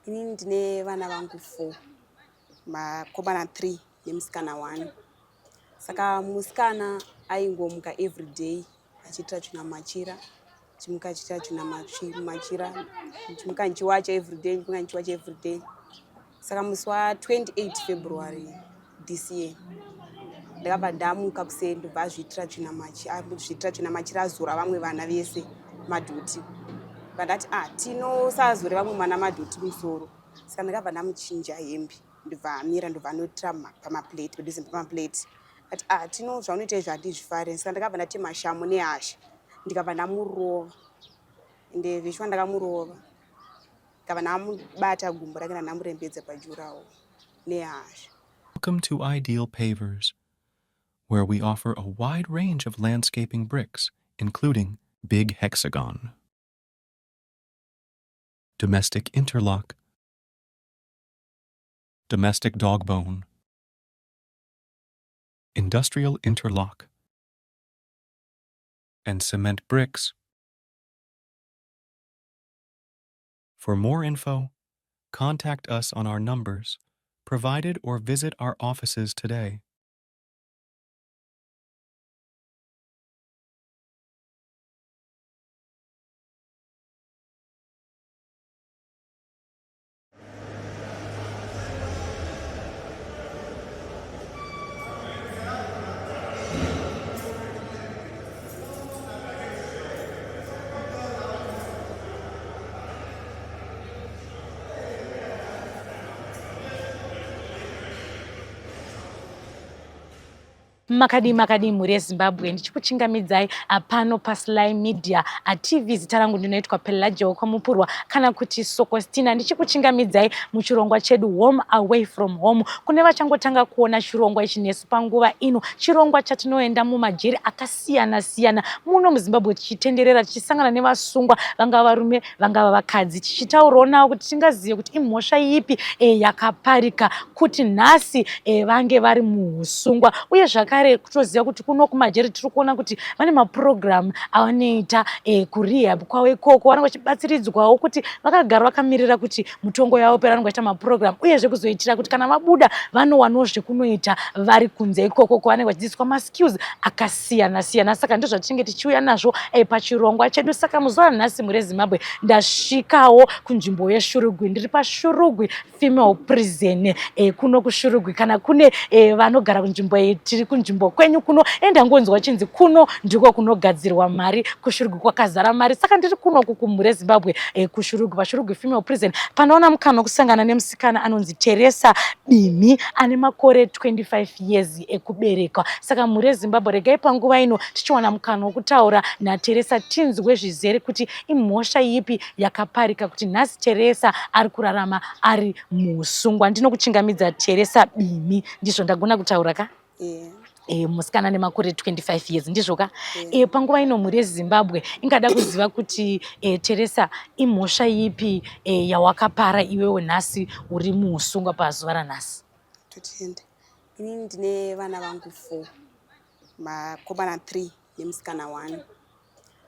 Inini ndine vana vangu 4, vakomana 3 nemusikana 1. Saka musikana aingomuka everyday achiitira tsvina mumachira, achimuka achiitira tsvina mumachira, ndichimuka ndichiwacha everyday, ndichimuka ndichiwacha everyday. Saka musi wa 28 February this year ndakabva ndamuka kuseni ndobva azviitira tsvina azviitira tsvina machira azora vamwe vana vese madhuti. Ndati ah tinosazore vamwe mwana madhuti musoro. Saka ndakabva ndamuchinja hembe ndobva amira ndobva anotira pamaplate padhuze pamaplate. Ati ah tino zvaunoita izvi handizvifari. Saka ndakabva ndatema shamu nehasha ndikabva ndamurova. Ende zveshuwa ndakamurova. Ndikabva ndamubata gumbo rake ndandamurembedza pajurawo nehasha. Welcome to Ideal Pavers, where we offer a wide range of landscaping bricks, including Big Hexagon, Domestic Interlock, Domestic Dogbone, Industrial Interlock, and Cement Bricks. For more info, contact us on our numbers provided or visit our offices today. Makadii makadii mhuri yeZimbabwe, ndichikuchingamidzai pano paSly Media TV. Zita rangu ndinoitwa Pelagia Kwamupurwa kana kuti Sokostina, ndichikuchingamidzai muchirongwa chedu Home Away From Home. Kune vachangotanga kuona chirongwa ichi nesu panguva ino, chirongwa chatinoenda mumajeri akasiyana siyana muno muZimbabwe tichitenderera tichisangana nevasungwa, vangava varume vangava vakadzi, tichitaurawo navo kuti tingazive kuti imhosva ipi yakaparika kuti nhasi vange vari muhusungwa, uye zvakare kutoziva kuti kuno kumajeri tiri kuona kuti vane mapurogiramu avanoita kurehab kwavo ikoko, vanenge vachibatsiridzwawo kuti vakagara vakamirira kuti mutongo yavo pera, vanenge vachiita mapurogiramu, uyezve kuzoitira kuti kana vabuda vanowanawo zvekunoita vari kunze ikoko kwavanenge vachidzidziswa maskills akasiyana siyana. Saka ndizvo zvatinenge tichiuya nazvo pachirongwa chedu. Saka muzuva ranhasi mhuri yeZimbabwe ndasvikawo kunzvimbo yeShurugwi, ndiri paShurugwi Female Prison kuno kuShurugwi. Kana kune vanogara kunzvimbo iyi, tiri kunzvimbo kwenyu kuno, ndangonzwa chinzi kuno ndiko kunogadzirwa mari, kuShurugwi kwakazara mari. Saka ndiri kuno kukumhuri yeZimbabwe kuShurugwi, paShurugwi Female Prison. Panoona mukana wekusangana nemusikana anonzi Teresa Bimi ane makore 25 years ekuberekwa. Saka mhuri yeZimbabwe, regai panguva ino tichiwana mukana wekutaura naTeresa tinzwe zvizere kuti imhosva ipi yakaparika kuti nhasi Teresa ari kurarama ari musungwa. Ndinokuchingamidza Teresa Bimi, ndizvo ndagona kutaura ka? Yeah. Musikana nemakore 25 years, ndizvo ka? Yeah. Panguva ino mhuri yeZimbabwe ingada kuziva kuti Teresa imhosva ipi yawakapara iwewe nhasi uri muusungwa pazuva ranhasi? Totenda. Inini ndine vana vangu 4, vakomana 3 nemusikana 1.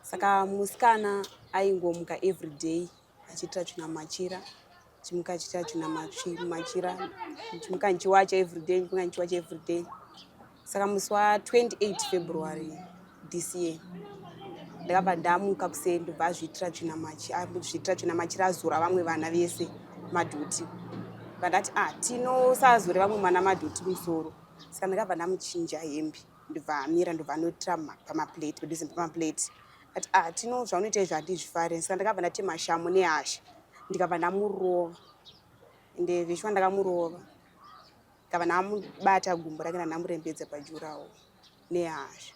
Saka musikana aingomuka everyday achiitira tsvina mumachira, achimuka achiitira tsvina mumachira, ndichimuka ndichiwacha everyday, ndichimuka ndichiwacha everyday. Saka musi wa 28 February this year ndakabva ndamuka kuseni ndobva azviitira tsvina azviitira tsvina machira azora vamwe vana vese madhuti. Ndati ah tinosazore vamwe mwana madhuti musoro. Saka ndakabva ndamuchinja hembe ndobva amira ndobva anotira pamaplate padhuze pamaplate. Ati ah tino zvaunoita izvi handizvifari. Saka ndakabva ndatema shamu nehasha ndikabva ndamurova. Ende zveshuwa ndakamurova. Ndikabva ndamubata gumbo rake ndandamurembedza pajurawo nehasha.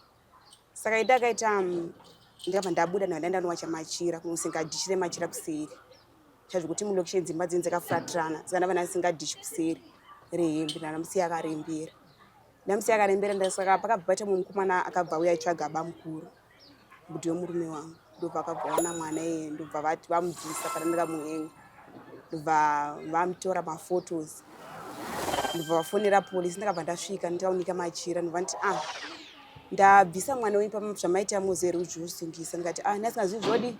Saka ida akaita ndikabva ndabuda ndikabva ndaenda nowacha machira kunosenga dhishi remachira kuseri. Chazvokuti mulocation dzimba dzinenge dzakafuratirana. Saka ndabva ndasenga dhishi kuseri rehembe ndandamusiya akarembera. Ndamusiya akarembera saka pakabva paita mumwe mukomana akabva auya aitsvaga bamukuru bhudhi wemurume wangu. Ndobva akabva aona mwana iyeye ndobva vati vamubvisa pana ndakamuhenga. Ndobva vamutora maphotos. Ndobva vafonera polisi ndakabva ndasvika ndikaunika machira ndobva nditi ah ndabvisa mwana wenyu zvamaita muzi here zvinosungisa. Ndikati ah ndasingazivi zvodi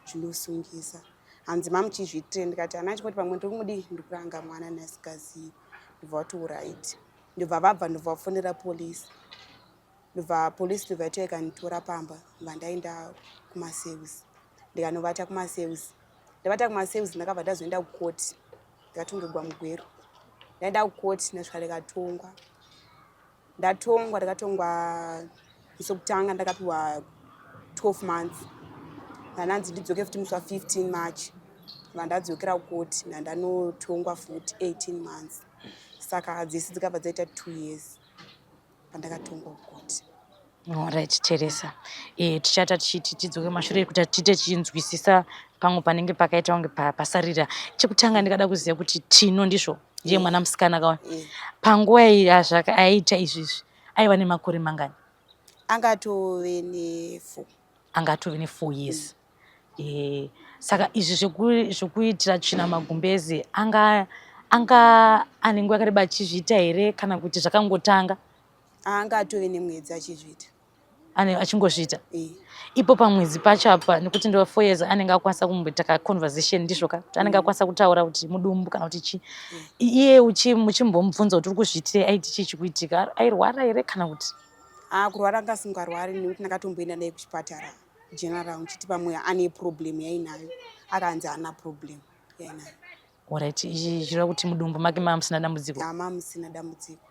zvinosungisa. Hanzi mamuchizviitire? Ndikati hana chingoti pamwe ndiri kumudii, ndiri kuranga mwana neasingazivi. Ndobva vati alright. Ndobva vabva, ndobva vafonera polisi. Ndobva polisi ndobva yaita ikanditora pamba, ndobva ndaenda kumacells, ndikanovata kumacells. Ndavata kumacells, ndakabva ndazoenda kukoti, ndikatongegwa mugweru. Ndaenda kukoti, ndasvika ndikatongwa. Ndatongwa, ndakatongwa musi wekutanga, ndakapiwa 12 months. Ndananzi ndidzoke futi musi wa15 March. Vandadzokera kukoti, ndandanotongwa futi 18 months. Saka dzese dzikabva dzaita 2 years pandakatongwa kukoti. Alright, Teresa. Tichata tichiti tidzoke mashure kuti tiite tichinzwisisa pamwe panenge pakaita kunge pasarira. Chekutanga ndikada kuziva kuti Tino ndizvo ndiye mwana musikana kawa. Panguva iyi yazvaka aiita izvizvi aiva nemakore mangani? Angatove ne4. Angatove ne4 years. Saka izvi zvekuitira tsvina magumbezi anga ane nguva yakareba achizviita here kana kuti zvakangotanga? Anga atove nemwedzi achizviita. Ane achingozviita? Ipo pamwedzi pacho apa, nekuti ndo 4 years, anenge akwanisa kumboita kaconversation, ndizvo ka, kuti anenge akwanisa kutaura kuti mudumbu kana kuti chii. Iye muchimbomubvunza kuti uri kuzviitirei, aiti chii chikuitika? Airwara here kana kuti? Ah, kurwara anga asingarwari, nekuti ndakatomboenda naye kuchipatara general nchiti pamwe ane problem yainayo, akanzi haana problem yainayo. Alright, ichi chireva kuti mudumbu make mava musina dambudziko? Hama musina dambudziko.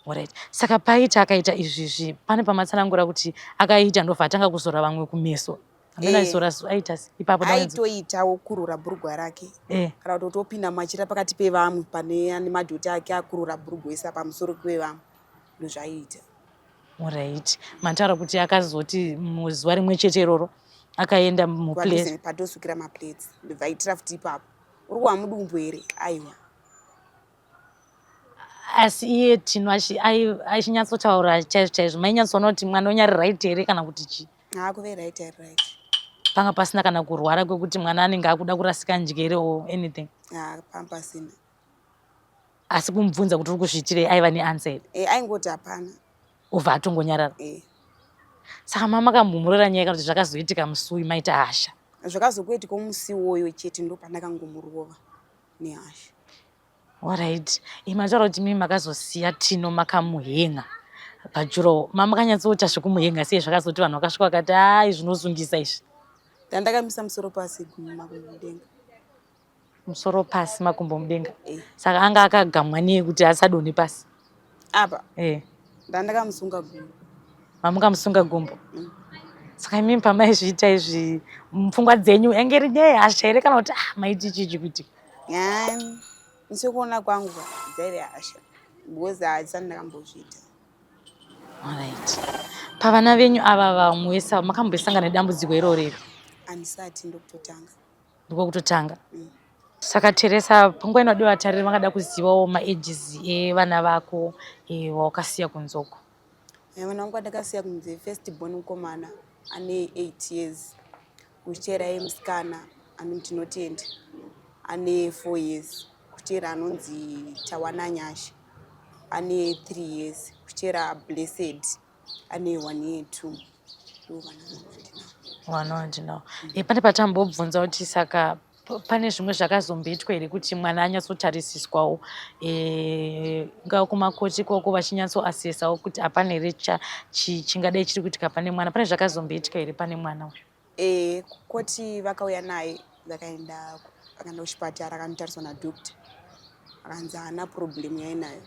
Alright. Saka paita akaita izvizvi, pane pamatsanangura kuti akaita ndobva atanga kuzora vamwe kumeso. Amene aizora aita ipapo? Aitoitawo kurura bhurugwa rake kana kuti otopinda mumachira pakati pevamwe, pane ane madhoti ake, akurura bhurugwa esa pamusoro pevamwe, ndozvaiita. Alright. Mataura kuti akazoti muzuva rimwe chete iroro akaenda muplace. Patosukira maplates, ndobva aitira futi ipapo. Uri kuwa mudumbu here? Aiwa. Asi iye Tino achinyatsotaura chaizvo chaizvo, mainyatsoona kuti mwana unyari right here kana kuti chii? Haakuve right, ari right. Panga pasina kana kurwara kwekuti mwana anenge akuda kurasika njere or anything? Ha, panga pasina. Asi kumubvunza kuti uri kuzviitirei, aiva neanswer here? Aingoti hapana. Ubva atongonyarara? Saka mama makambomurora nyaya kana kuti zvakazoitika musi uyu maita hasha? Zvakazokuitika musi iwoyo chete, ndo pandakangomurova nehasha. Alright. Imataura kuti mimi makazosiya Tino makamuhenga pajurawo. Mama makanyatsoita zvekumuhenga sei zvakazoti vanhu vakasvika vakati ai zvinosungisa izvi? Ndandakamisa musoro pasi, makumbo mudenga. Musoro pasi, makumbo mudenga. Saka anga akagamwa nei kuti asadonhe pasi? Apa? Ndandakamusunga gumbo. Mamukamusunga gumbo? Saka imimi pamaizviita izvi, mupfungwa dzenyu yange iri nyaya yehasha here kana kuti ah, maiti chii chikuitika? Sekuona kwangu dzaive hasha because hadzisati ndakambozviita. Alright. Pavana venyu ava vamwe vese ava, makambosangana nedambudziko iroro here? Handisati, ndokutotanga. Ndiko kutotanga. Saka Teresa, panguva ino vatariri vangada kuzivawo maages evana vako wawakasiya kunze uko. Vana vangu vandakasiya kunze, first born mukomana ane 8 years, kuchiteera yemusikana anonzi Tinotenda ane 4 years, kuchiteera anonzi Tawana Nyasha ane 3 years, kuchiteera Blessed ane 1 year 2. Ndo vana vangu vandinavo. Vana vandinawo. Pane patambobvunza kuti saka pane zvimwe zvakazomboitwa here kuti mwana anyatsotarisiswawo, ingava kumakoti ikoko vachinyatsoasesawo kuti hapana here chingadai chiri kuitika pane mwana? Pane zvakazomboitika here pane mwana uyu? Koti vakauya naye, vakaenda, vakaenda kuchipatara, akanotariswa nadoctor, akanzi haana problem yainayo.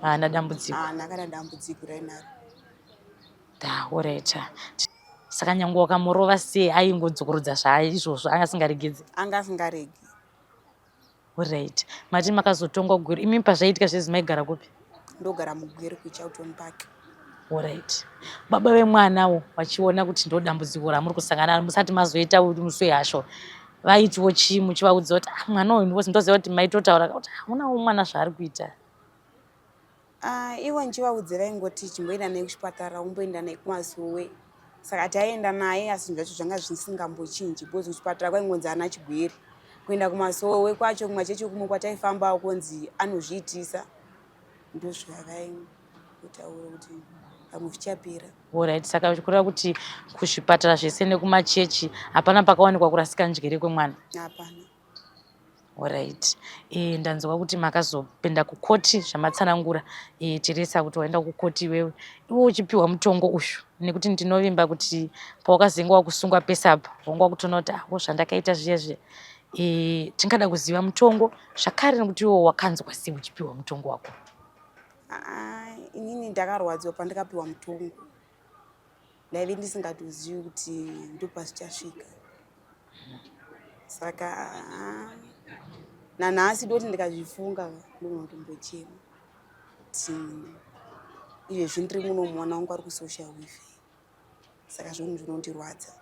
Haana dambudziko? Haana kana dambudziko rainaro. Alright. Saka nyange wakamurova sei, aingodzokorodza zvaizvozvo, anga asingaregedzi? Anga asingaregi. Alright. Mati makazotongwa Gweru. Imi pazvaiitika zvezvi maigara kupi? Ndogara muGweru kuCharlton Park. Alright. Baba vemwanawo vachiona kuti ndo dambudziko ramuri kusangana naro, musati mazoita musi wehasha, vaitiwo chii muchivaudza kuti ah, mwana uyu ndoziva kuti maitotaura kuti hamunawo mwana zvaari kuita? Ah, ivo ndichivaudza vaingoti chimboenda naye kuchipatara, umboenda naye kumasowe. Saka taienda naye, asi zvinhu zvacho zvanga zvisingambochinji because kuchipatara kwaingonzi haana chigwere, kuenda kumasowe kwacho, kumachechi kumwe kwataifambawo konzi anozviitisa. Ndozvavaingotaura kuti Pamwe zvichapera. Alright, saka kureva kuti kuzvipatara zvese nekumachechi hapana pakawanikwa kurasika njere kwemwana? Hapana. Alright. E, ndanzwa kuti makazopinda kukoti zvamatsanangura. E, Teresa kuti waenda kukoti iwewe. Iwe uchipiwa mutongo uyu nekuti ndinovimba kuti pawakazenge wakusungwa pese apa wanga wakutoona kuti awo ah, zvandakaita zviya zviya. E, tingada kuziva mutongo zvakare nekuti iwe wakanzwa sei uchipiwa mutongo wako? Ah, inini ndakarwadziwa pandakapiwa mutongo. Ndaive ndisingatozivi kuti ndopazvichasvika. Saka ah, nanhasi ndoti ndikazvifunga ndogona kutombochema kuti izvezvi ndiri muno mwana wangu ari kusocial welfare. Saka zvinhu zvinondirwadza.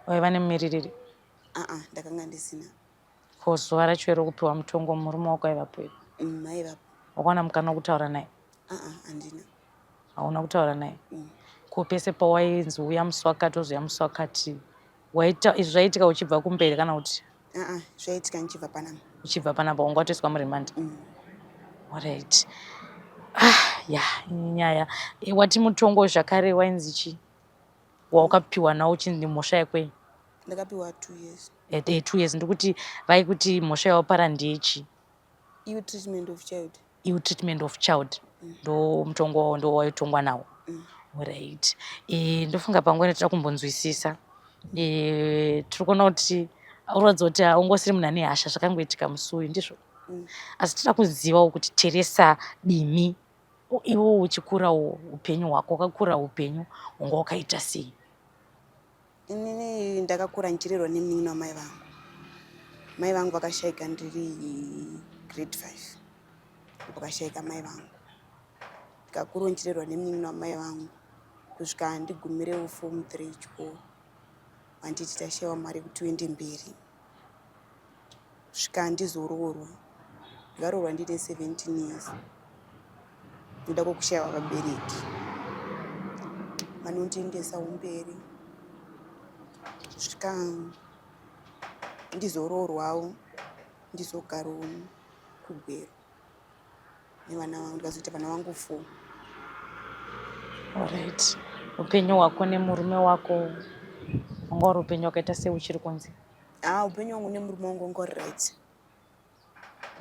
Waiva nemumiririri? Aa, ndakanga ndisina. Ko zuva racho iro kupiwa mutongo murume wako aivapo here? Mm, aivapo. Wakawana mukana wekutaura naye? Aa, handina. Hauna kutaura naye? Mm. Ko pese pawainzi uya musi wakati wozouya musi wakati waita izvi zvaiitika uchibva kumberi kana kuti? Aa, zvaiitika ndichibva panapa. Uchibva panapa wanga watoiswa muremand? Mm. Alright. Ah, ya, nyaya. E, wati mutongo zvakare wainzi chii? Waukapiwa nawo uchinzi mhosva yekwei? Ndakapiwa 2 years. Eh, eh, 2 years ndikuti vaikuti mhosva yawapara ndeyechi? Ill treatment of child. Ill treatment of child. Ndo mutongo wawo ndo waitongwa nawo. Alright. Eh, ndofunga panguva ino tinoda kumbonzwisisa. Eh, tiri kuona kuti unoratidza kuti haungosiri munhu ane hasha zvakangoitika musi uyu ndizvo? Asi tinoda kuzivawo kuti Teresa Dimi iwe uchikurawo upenyu hwako wakakura upenyu hunga wakaita sei? Inini ndakakura ndichirerwa nemunin'ina wamai vangu. Mai vangu vakashaika ndiri grade 5. Vakashaika mai vangu. Ndikakura ndichirerwa nemunin'ina wamai vangu kusvika ndigumirewo form 3 chikoro. Vanditi tashaiwa mari yekuti uende mberi. Kusvika ndizoroorwa. Ndakaroorwa ndiine 17 years. Nekuda kwekushaiwa vabereki vanondiendesa kumberi. Kusvika ndizoroorwawo ndizogarawo kuGweru nevana vangu ndikazoita vana vangu 4. Alright. Upenyu hwako nemurume wako wanga uri upenyu wakaita sei uchiri kunze? Ah, upenyu hwangu nemurume wangu wanga uri right.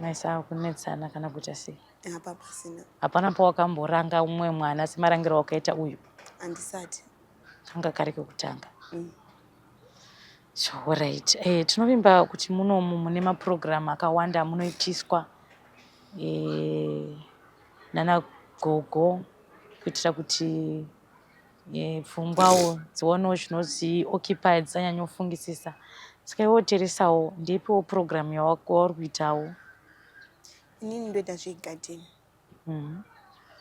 Maisa kunetsana kana kuita sei? Apa pasina. Hapana pawakamboranga umwe mwana semarangiro wakaita uyu? Handisati. Kanga kari kekutanga. So, alright. Eh, tinovimba kuti munomu mune mapurogiramu akawanda amunoitiswa eh, nana gogo kuitira kuti eh, pfungwawo dziwanewo zvinozioccupy dzisanyanyofungisisa. Saka iwe Teresawo ndeipiwo purogiramu yauri kuitawo? Inini ndoita zvegadheni.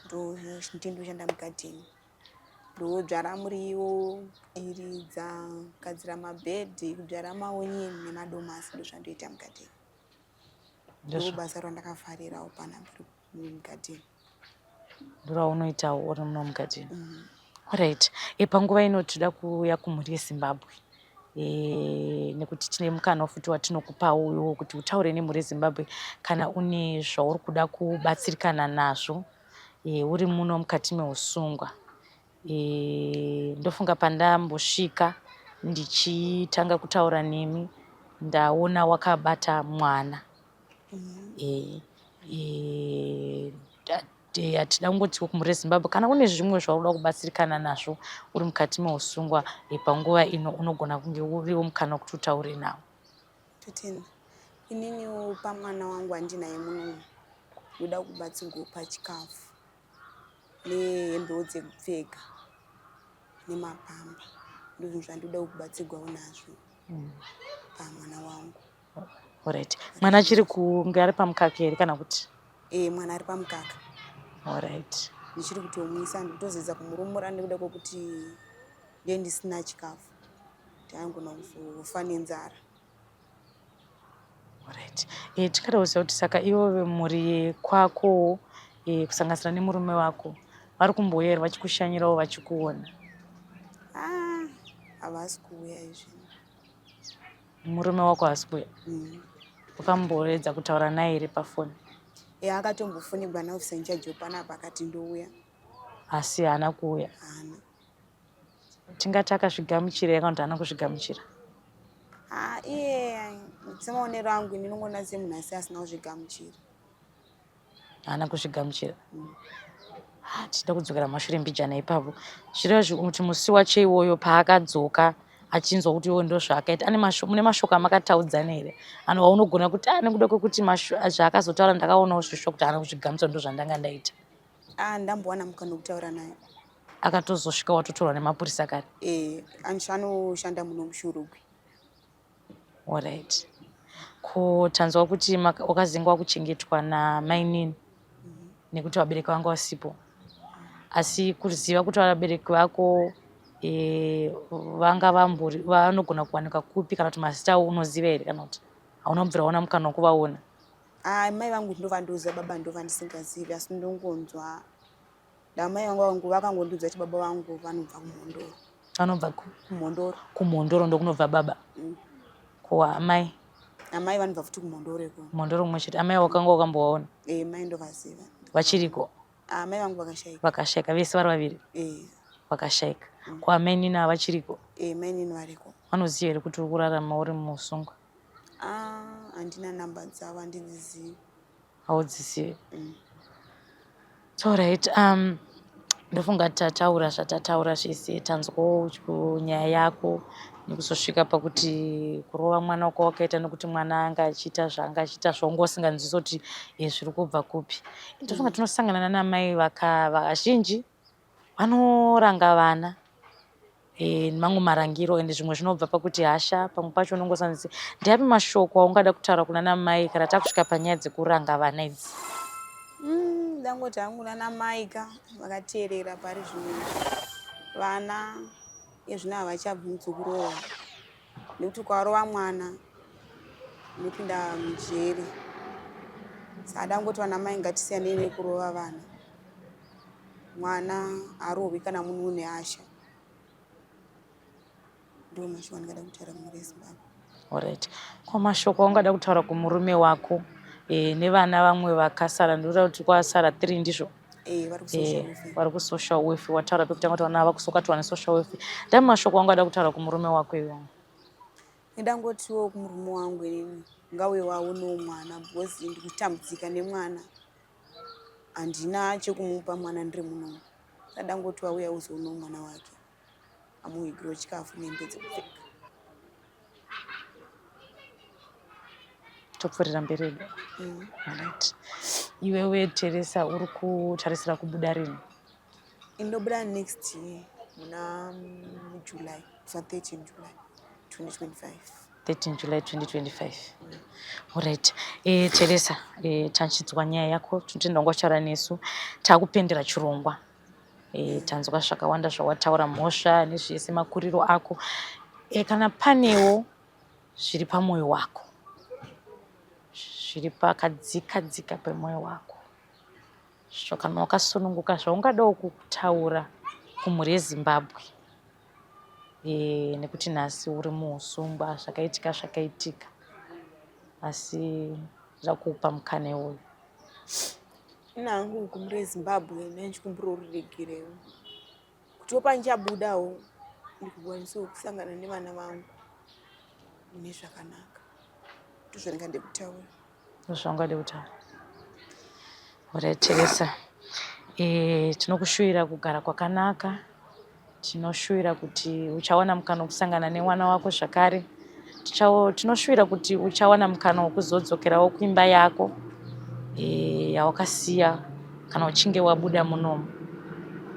Ndoshanda mugadheni. Ndodzvara muriwo, kudiridza, kugadzira mabhedhi, kudzvara maonyeni nemadomasi ndozvandoita mugadheni. Ndobasa randakafarirawo panapa mugadheni. Ndoraunoitawo uri muno mugadheni? Alright. E, panguva ino tinoda kuuya kumhuri yeZimbabwe e, nekuti tine mukana futi watinokupawo iwo kuti utaure nemhuri yeZimbabwe kana une zvauri kuda kubatsirikana nazvo e, uri muno mukati meusungwa. E, ndofunga pandambosvika ndichitanga kutaura nemi ndaona wakabata mwana. E, e, hatida kungotiwo kumhuri yeZimbabwe kana une zvimwe zvaunoda kubatsirikana nazvo uri mukati meusungwa panguva ino unogona kunge uriwo mukana wekuti utaure nawo. Totenda. Ininiwo pamwana wangu wandinaye munomu ndoda kubatsirwawo pachikafu nehembewo dzekupfeka nemapamba ndozvinhu zvandoda kubatsirwawo nazvo pamwana wangu. Alright. Mwana achiri kunge ari pamukaka here kana kuti? Eh, mwana ari pamukaka. Alright. Ndichiri kutomwisa ndikutozedza kumurumura nekuda kwekuti ndiye ndisina chikafu. Taingona kuzofa nenzara. Alright. Eh, tingada kuziva kuti saka ivo vemhuri yekwako eh, kusanganisira nemurume wako vari kumbouya here vachikushanyirawo vachikuona? Ah, havasi kuuya izvi. Murume wako haasi kuuya? Wakamboedza kutaura naye here pafoni? Eh, akatombofonegwa naofisa in charge wepanapa akati ndouya. Asi haana kuuya. Haana. Tingati akazvigamuchira here kana kuti haana kuzvigamuchira? Ha iye semaonero angu ini ndinongoona semunhu asi asina kuzvigamuchira. Haana kuzvigamuchira. Ah, Tichida kudzokera mashure mbijana ipapo. Zvireva kuti musi wacho iwoyo paakadzoka achinzwa kuti iwo ndozvaakaita ane masho, mune mashoko amakataudzana here ano waunogona kuti ah nekuda kwekuti zvaakazotaura ndakaonawo zvishuwa kuti haana kuzvigamuchira ndozvandanga ndaita. Ah, ndambowana mukana wekutaura naye. Akatozosvika watotorwa nemapurisa kare. Eh, anoshanda muno muShurugwi. Alright. Ko tanzwa kuti wakazenge wakuchengetwa namainini nekuti vabereki vanga vasipo. Asi kuziva kuti vabereki vako e, vanga vambori vanogona kuwanika kupi kana kuti mazita avo unoziva here kana kuti hauna kubvira waona mukana wekuvaona? Ah, mai vangu ndovandoziva, baba ndovandisingazivi asi ndongonzwa Ndamai vangu vangu vakangondiudza kuti baba vangu vanobva kuMhondoro. Vanobva ku? Kumhondoro. Kumhondoro ndokunobva baba. Ko amai? Amai vanobva futi kuMhondoro ikoko. Mhondoro kumwe chete. Amai wakanga wakambovaona? Eh, mai ndovaziva. Vachiriko? Amai vangu vakashaika. Vakashaika vese vari vaviri? Eh. Vakashaika. Ko amai nini havachiriko? Eh, mai nini variko. Vanoziva here kuti uri kurarama uri musungwa? Ah, handina namba dzavo, handidzizivi. Haudzizivi. It's alright. Ndofunga tataura zvatataura zvese tanzwawo nyaya yako nekuzosvika pakuti kurova mwana wako wakaita nekuti mwana anga achiita zvaanga achiita zvaunga usinganzwisi kuti zviri kubva kupi. Ndofunga tinosangana nanamai vazhinji vanoranga vana e, mamwe marangiro ende zvimwe zvinobva pakuti hasha pamwe pacho unongosanzi ndeapi mashoko aungada kutaura kuna namai kana takusvika panyaya dzekuranga vana idzi? Ndangoti hangu nana mai ka vakateerera pari zvino vana ezvino havachabvumidzi kurohwa nekuti ukarova mwana unopinda mujeri saka ndangoti vana mai ngatisiyanei nekurova vana. Mwana harohwi kana munhu une hasha. Ndiwo mashoko andingada kutaura kumhuri yeZimbabwe. Alright. Ko mashoko aungada kutaura kumurume wako e, nevana vamwe vakasara ndinoda kuti kwasara 3 ndizvo? Eh, vari kusocial eh, welfare. Vari kusocial welfare. Wataura pekutanga kuti vana vakusokatwa nesocial welfare. Ndami mashoko aungada kutaura kumurume wako iwewe? Ndangotiwo kumurume wangu inini ngauye waonewo mwana because ndikutambudzika nemwana. Handina chekumupa mwana ndiri muno. Sadangoti wauya uzoonawo mwana wake. Amuvigirewo chikafu nehembe dzekupfeka. Topfuurira mberi hedu. Alright. Iwewe Teresa uri kutarisira kubuda rini? Indobuda next year muna July, musi wa 13 July 2025. 13 July 2025. Alright. Teresa, tanchidzwa nyaya yako, tinotenda wanga uchitaura nesu. Takupendera chirongwa. Tanzwa zvakawanda zvawataura, mhosva nezvese makuriro ako. Kana panewo zviri pamwoyo wako, zviri pakadzika dzika pemwoyo wako, kana wakasununguka zvaungadawo kutaura kumhuri yeZimbabwe e, nekuti nhasi uri muusungwa zvakaitika zvakaitika asi zvakupa mukana iwoyo. Ini hangu kumhuri yeZimbabwe ndaichikumbirawo ruregerero kutiwo pandichabudawo ndikukwanisawo kusangana nevana vangu mune zvakanaka ndozvandingade kutaura. Ndozvaungade kutaura. Alright, Teresa. E, tinokushuwira kugara kwakanaka. Tinoshuwira kuti uchawana mukana wekusangana nemwana wako zvakare. Tinoshuwira kuti uchawana mukana wekuzodzokerawo kuimba yako e, yawakasiya kana uchinge wabuda munomu.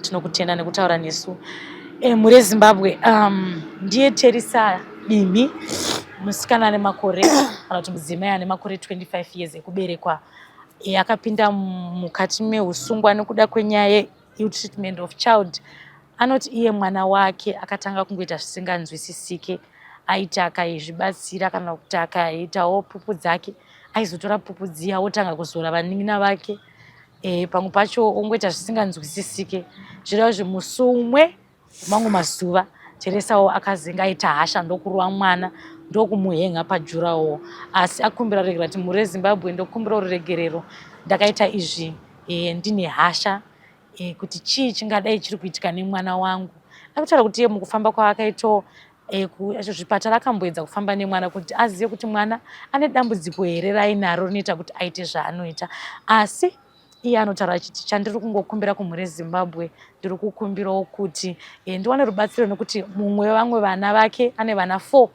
Tinokutenda nekutaura nesu. E, mhuri yeZimbabwe, ndiye Teresa Bimhi, musikana ane makore kana kuti mudzimai ane makore 25 years ekuberekwa. E, akapinda mukati meusungwa nekuda kwenyaya ye-ill treatment of child. Anoti iye mwana wake akatanga kungoita zvisinganzwisisike, aiti akaizvibatsira kana kuti akaitawo pupu dzake, aizotora pupu dziya otanga kuzora vanin'ina vake. E, pamwe pacho ongoita zvisinganzwisisike. Zvireva zve musi umwe mamwe mazuva Teresawo akazenga aita hasha ndokurova mwana ndokumuhenga pajurawo, asi akumbira ruregerero ati mhuri yeZimbabwe ndokumbira ruregerero, ndakaita izvi e, ndine hasha Kuti chii chingadai chiri kuitika nemwana wangu. Akutaura kuti iye mukufamba kwaakaitawo kuzvipatara akamboedza kufamba nemwana kuti azive kuti mwana ane dambudziko here rainaro rinoita kuti aite zvaanoita. Asi iye anotaura achiti, "Chandiri kungokumbira kumhuri yeZimbabwe, ndiri kukumbirawo kuti ndiwane rubatsiro," nekuti mumwe wevamwe vana vake, ane vana 4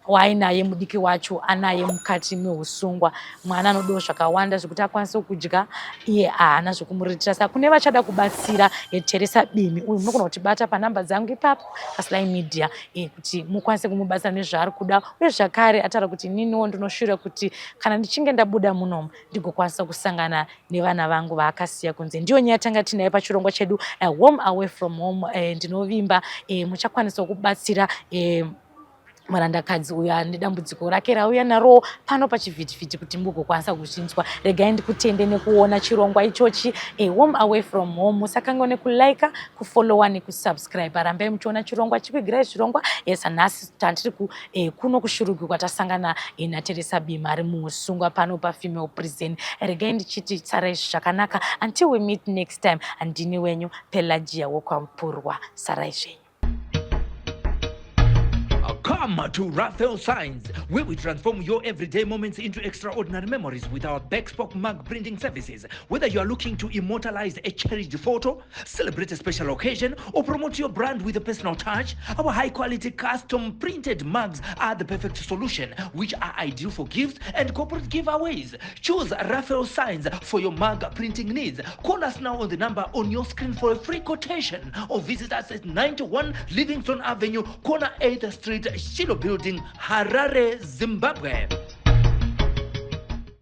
waainaye, mudiki wacho anaye mukati meusungwa. Mwana anodawo zvakawanda zvekuti akwanise kudya, iye haana zvekumuriritira. Saka kune vachada kubatsira Teresa Bimi uyu, munogona kutibata panhamba dzangu ipapo paSly Media kuti mukwanise kumubatsira nezvaari kuda. Uye zvakare ataura kuti, "Ininiwo ndinoshuvira kuti kana ndichinge ndabuda munomu, ndigokwanisa kusangana nevana vangu vaakasiya kunze." Ndiyo nyaya tanga tinayo pachirongwa chedu Home Away from Home. Ndinovimba muchakwanisa kubatsira murandakadzi uyo ane dambudziko rake rauya naro pano pachivhitivhiti kuti mugokwanisa kuzvinzwa. Regai ndikutende nekuona chirongwa ichochi, Home Away from Home. Musakanganwa nekulika, kufollowa nekusubscribe. Rambai muchiona chirongwa chikuigirai zvirongwa. Sanhasi tandiri kuno kuShurugwi kwatasangana naTeresa Bima ari muusungwa pano pafemale prison. Regai ndichiti tsarai zvakanaka until we meet next time. Handini wenyu Pelagia wokwaMupurwa. Sarai zvenyu. Come to Raphael Signs, where we transform your everyday moments into extraordinary memories with our bespoke mug printing services. Whether you are looking to immortalize a cherished photo, celebrate a special occasion, or promote your brand with a personal touch, our high quality custom printed mugs are the perfect solution, which are ideal for gifts and corporate giveaways. Choose Raphael Signs for your mug printing needs. Call us now on the number on your screen for a free quotation or visit us at 91 Livingston Avenue, corner 8th Street, Shiloh Building, Harare, Zimbabwe.